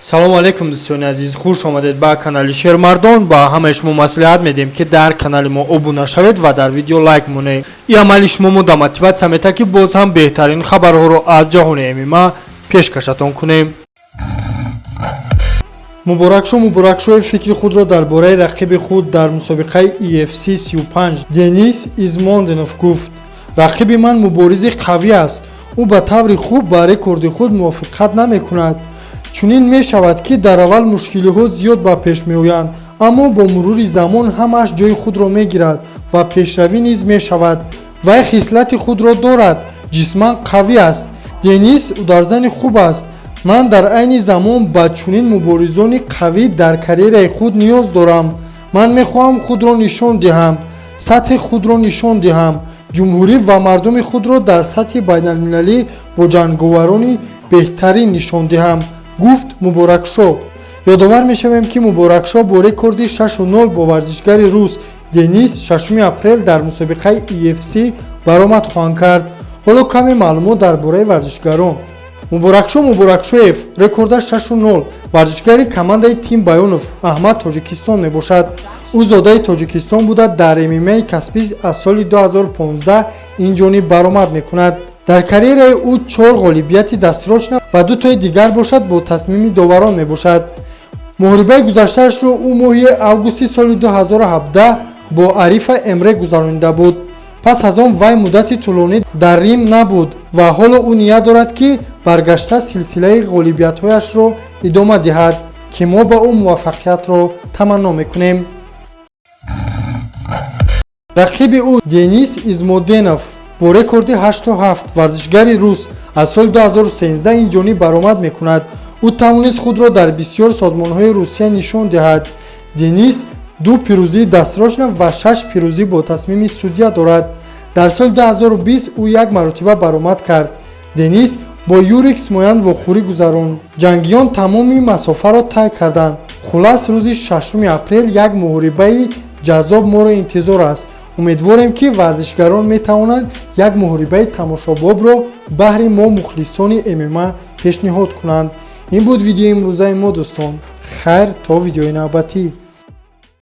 Салому алейкум, дӯстони азиз, хуш омадед ба канали Шермардон. Ба ҳамаи шумо маслиҳат медиҳем, ки дар канали мо обуна шавед ва дар видео лайк монед. Ин амали шумо мо да мотиватсия метаҳад, ки боз ҳам беҳтарин хабарҳоро аз ҷаҳони ММА пешкашатон кунем. Муборакшо Муборакшоев фикри худро дар бораи рақиби худ дар мусобиқаи UFC 35 Денис Измодинов гуфт. Рақиби ман муборизи қавӣ аст. Ӯ ба таври хуб ба рекорди худ мувофиқат намекунад. Чунин мешавад, ки дар аввал мушкилиҳо зиёд ба пеш меоянд, аммо бо мурури замон ҳамааш ҷои худро мегирад ва пешравӣ низ мешавад. Вай хислати худро дорад, ҷисман қавӣ аст. Денис ударзани хуб аст. Ман дар айни замон ба чунин муборизони қавӣ дар карьераи худ ниёз дорам. Ман мехоҳам худро нишон диҳам, сатҳи худро нишон диҳам, ҷумҳурӣ ва мардуми худро дар сатҳи байналмилалӣ бо ҷанговарони беҳтарин нишон диҳам, гуфт Муборакшо. Ёдовар мешавем, ки Муборакшо бо рекорди 6-0 бо варзишгари рус Денис 6 апрел дар мусобиқаи UFC баромад хоҳанд кард. Ҳоло каме маълумот дар бораи варзишгарон. Муборакшо Муборакшоев, рекордаш 6-0, варзишгари командаи Тим Баёнов Аҳмад, Тоҷикистон мебошад. Ӯ зодаи Тоҷикистон буда, дар ММАи касбӣ аз соли 2015 ин ҷониб баромад мекунад. Дар карьераи ӯ чор ғолибияти дастрочна ва дутои дигар бошад бо тасмими доварон мебошад. Муҳорибаи гузаштаашро ӯ моҳи августи соли 2017 бо Арифа Эмре гузаронида буд. Пас аз он вай муддати тӯлонӣ дар рим набуд ва ҳоло ӯ ният дорад, ки баргашта силсилаи ғолибиятҳояшро идома диҳад, ки мо ба ӯ муваффақиятро таманно мекунем. Рақиби ӯ Денис Измоденов бо рекорди 8-7, варзишгари рус, аз соли 2013 ин ҷониб баромад мекунад. Ӯ тавонист худро дар бисёр созмонҳои Русия нишон диҳад. Денис ду пирӯзии дастрочна ва шаш пирӯзӣ бо тасмими судя дорад. Дар соли 2020 ӯ як маротиба баромад кард. Денис бо Юрик Смоян вохӯрӣ гузаронд. Ҷангиён тамоми масофаро тай карданд. Хулас, рӯзи 6 апрел як муҳорибаи ҷаззоб моро интизор аст. Умедворем, ки варзишгарон метавонанд як муҳорибаи тамошобобро баҳри мо, мухлисони ММА, пешниҳод кунанд. Ин буд видеои имрӯзаи мо, дӯстон. Хайр, то видеои навбатӣ.